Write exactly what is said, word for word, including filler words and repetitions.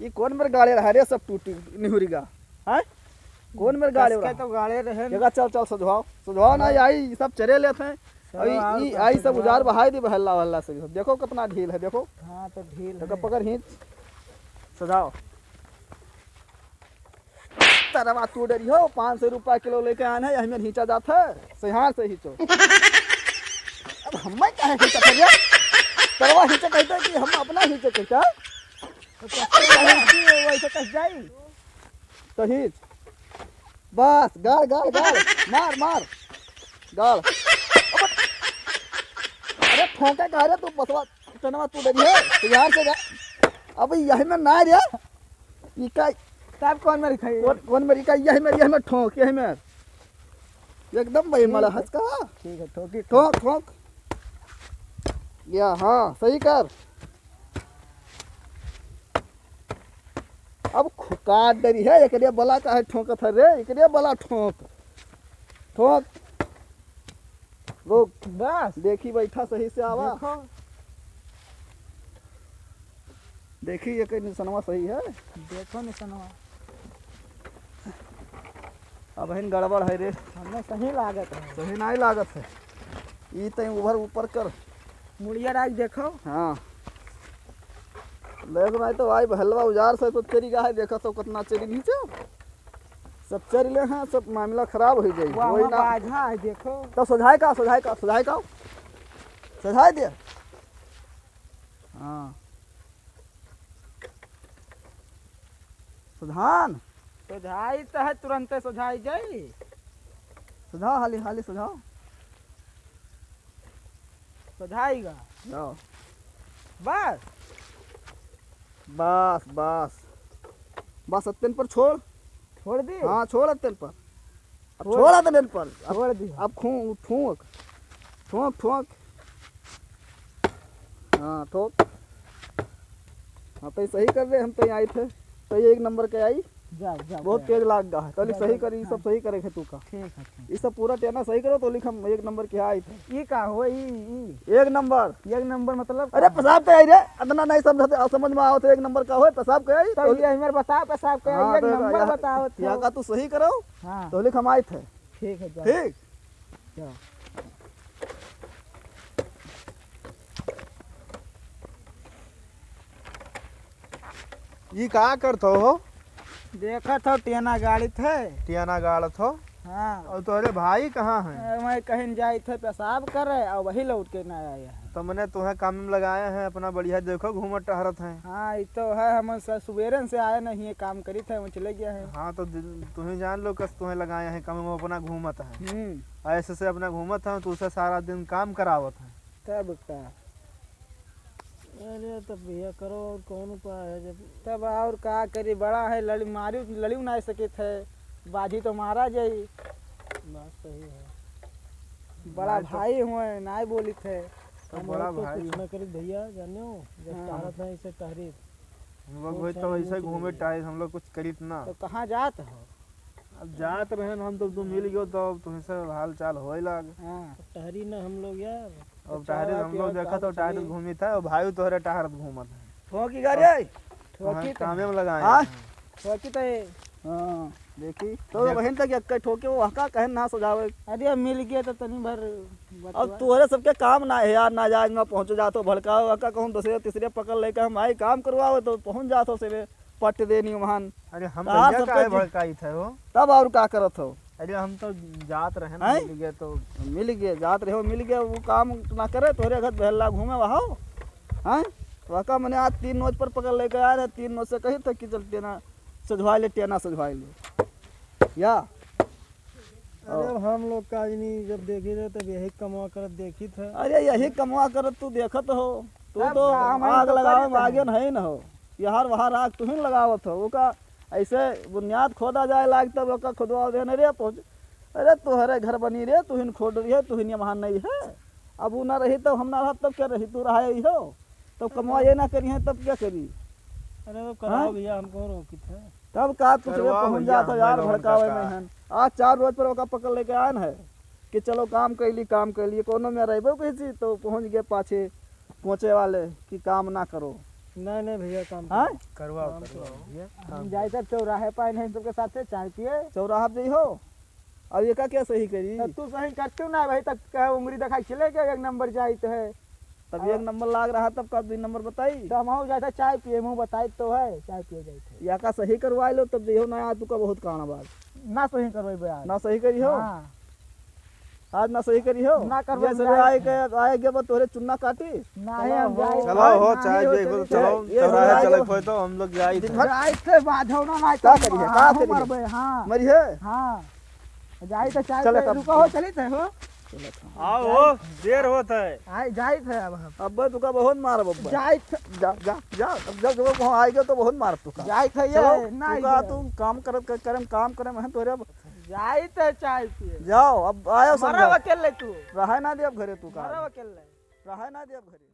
ई कौन मेर गाड़े रहा रे, सब टूटी निहुरी गा? हैं? कौन मेर गाड़े रहा? तो गाड़े रहे न। देखा, चल, चल, सजवाओ, सजवाओ ना, हाँ। आई, ई सब चरे लेत हैं। चलो, अभी और ई, का आई सब सजवाओ। उजार बहाई दी बहल्ला वहल्ला से। देखो कितना ढील है, देखो। हाँ, तो ढील देखो, है। पकड़, खींच, सजाओ। तरवा तू डरी हो, पाँच सौ रुपया किलो लेके आन है, यही में खींचा जात है, सिहार से खींचो। अब हमें काहे खींचा था भैया? तरवा खींचे कहते कि हम अपना खींचे कहते हैं? तो कैसे खींची है, वैसे कस जाई? तो खींच। बस, गाड़, गाड़, गाड़। मार, मार। गाड़। अरे ठोंके का रे तू बसवा, टनवा तू डरी है, सिहार से जा। अब यही में ना रे। ई का तब कौन मेरी खाई? कौन, कौन मेरी का? यही में, यही में ठोंक, यही में। एकदम भाई ठीक मला है। हंस का। ठीक है, ठोकी। ठोंक, ठोंक। या, हाँ, सही कर। अब खु-, का डरी है, एकरे बला काहे ठोंकत है रे? एकरे बला ठोंक। ठोंक। रुक। बस। देखी बैठा सही से आवा। देखो। देखी, ये कहीं निशनवा सही है? देखो निशनवा। अबहिन गड़बड़ है रे। हमें सही लागत है। सही नाहीं लागत है। ई तई उभर ऊपर कर। मुड़िया राख देखो। हाँ। देख भाई, तो भाई भलवा उजार से तो चरी गा है, देखो तो कितना चरी नीचे। सब चरी ले हैं, सब मामला खराब हो जाई। वाह, वही वाह, ना। बाझा है, देखो। तो सजाए का, सजाए का, सजाए का? सजाए दे। हाँ। सुधान। सुझाई तो है, तुरंते सुझाई जाई। सुझाओ, हाली, हाली सुझाओ। सुझाई गा। जाओ। बस। बस, बस। बस, अत्यन पर छोड़। छोड़ दी? हाँ, छोड़ अत्यन पर। अब छोड़। छोड़ अत्यन पर। अब, छोड़ दी। अब खू-, ठोंक। ठोंक, ठोंक। हाँ, ठोक। हाँ, तो सही कर दे, हम तो यहाँ आई थे। तो ये एक नंबर के आई। जा, जा, बहुत जा। तेज लाग गा है। तो जा, सही जा, कर, ये सब हाँ। सही करे है तू का। ठीक है, ठीक। ये सब पूरा टेना सही करो, तो लिख हम एक नंबर के आई थे। ये का हो, ई, ई? एक नंबर। एक नंबर मतलब अरे, का? पेशाब के आई रे, इतना नहीं समझते, अब समझ में आओ तो एक नंबर का हो, पेशाब के आई, तो तो ये हमें बताओ, पेशाब के हाँ, एक तो नंबर यहाँ, बताओ तो। यहाँ का तू सही करो, हाँ। तो लिख हम आई थे। ठीक है, जा। ठीक? जा। ई का करत हो? देखत हो, टेना गाड़ित है। टेना गाड़त हो? हाँ। और तोहरे भाई कहाँ हैं? अरे, वहीं कहीं जाइत है पेशाब करे, और वही लौट के ना आए हैं। तो मने तुम्हें काम में लगाए हैं, अपना बढ़िया देखो, घूमत टहरत हैं। हाँ, ई तो है, हम स-, सुबेरे से आए नहीं है, काम करित है, वो चले गए हैं। हाँ, तो दिन, तुम्हें जान लो, कस तुम्हें लगाए हैं काम में, अपना घूमत हैं। हम्म। ऐसे से अपना घूमत हैं, तो उसे सारा दिन काम करावत हैं। तब का? अरे, तब भैया करो, और कौन उपाय है जब तब और का करी, बड़ा है, लड़ी मारी, लड़ी ना सकित है, बाजी तो मारा जाई। बात सही है। बड़ा भाई तो भाई हुए, ना बोलित है। तो हम बड़ा लोग तो भाई कुछ हो। ना करित भैया, जानियो, जब हाँ। टहरत है, इसे टहरी। हम लोग कुछ भाई तो नहीं ऐसे घूमे चाहिए। टहरी, हम लोग कुछ करित ना। तो कहाँ जात हो? अब जात रहेन हम, तो तू मिल गयो, तो अब तुमसे हाल चाल होए लाग। हाँ। टहरी ना हम लोग यार। अब अच्छा, टहरी हम लोग देखा तो टहरी घूमित है, और भाई तोहरे टहरत घूमत है। ठोकी गाड़ी और आई। ठोकी तो कामे में लगाए हाँ? हैं। ठोकी तो है। हाँ, देखी। तो देख। बहन तक एक ठोके वो हका कहन ना सजावे। अरे, अब मिल गए तो तनी भर अब बतवा। तोहरे सबके काम ना है यार, ना जाए, ना पहुँचो जातो भड़काओ, हका कहूँ दूसरे तीसरे पकड़ लेके हम आई काम करवाओ, तो पहुँच जातो से पट देनी वहान। अरे हम तहार भैया सबके काहे जी- भड़काई थे हो? तब और का करत हो? अरे हम तो जात रहे ना, हैं? मिल गए तो। मिल गए, जात रहे हो, मिल गए, वो काम ना करे, तोहरे घर बहला घूमे वहाओ, हैं? वका मने आज तीन नोच पर पकड़ लेके आए रहे, तीन नोच से कही थे कि चल टेना सजवाई ले, टेना सजवाई ले। या? अरे अब हम लोग का नहीं, जब देखी रहे तब यही कमवा करत देखी थे। अरे यही कमवा करत तू देखत हो, तू तब तो का, हम आग तो लगावे करित में आगे हैं। नहीं न हो। यहार वहार आग तुहिन लगावत हो, ओका ऐसे बुनियाद खोदा जाए लाग तब ओका खुदवा देने रे पहुँच। अरे तोहरे घर बनी रे, तुहिन खोद रही है, तुहिन यहाँ नहीं है। अब उ ना रही तब हम ना रहत तब क्या रही, तू रहा ही हो। तब कमवा ये ना करी है तब क्या करी? अरे तो कराओ हाँ? भैया, हम कौन रोकित है? तब का तू करवाओ पहुँच भैया, जात हो हम यार लोगन का भड़कावे का। में हन। आज चार रोज पर ओका पकड़ लेके आन है कि चलो काम कैली, काम कैली, कोनो में रहबो कैसी तो पहुँच गए पाछे कोचे वाले कि काम ना करो। नहीं, नहीं भैया, काम हाँ? करो। करवाओ, काम करवाओ करो। भैया, हम काम जाइत है चौराहे पर, नहीं सबके साथे चाय पिए। चौराहा पे जइहो? अब ये का क्या सही करी? तब तू सही करते हो ना भाई, तब कहे उंगली दिखाई चले गया, एक नंबर जाइत है। तब अब एक नंबर लाग रहा, तब का दुई नंबर बताई? तो हम जाइत है चाय पिए, मुँह बताई तो है, चाय पिए जाइत है। या का सही करवाए लो, तब जइहो ना, आज तुका बहुत काना बात। ना सही करवाई बे आज। ना सही करी हो? हाँ। आज ना सही करी हो? ना करवाई ये सरे बे आज। आए के, आए के बाद तोहरे चुन्ना काटी। ना, चलो हम हो। जाइत चलो है, हो, ना चाय ही हो, पिए को चलित है। चलो, ये चौराहे सरे चले आए कोई तो हम लोग जाइत है। दिन भर जाइत है, बात हो ना, ना का करिए, का करिए? मरबे, हाँ। मरिए? हाँ। जाइत है चाय चले पे, तब। रुको हो, चलित है हो। चलत हूँ। आओ हो, देर होत है। आए, जाइत है अब हम। अब्बे तुका बहुत मारब अब्बे। जाइत है। जा, जा, जा, अब जब, जब वहाँ आएगा तो बहुत मारब तुका। जाइत है ये, चलो, ना तुका आएगा। तू काम करत कर, करम, काम करम, हैं तोरे अब। जाइत है चाय पिए। जाओ, अब आयो मरब समझाओ। अकेले तू। रहे ना दे अब घरे तू का। मरब अकेले। रहे ना दे अब घरे।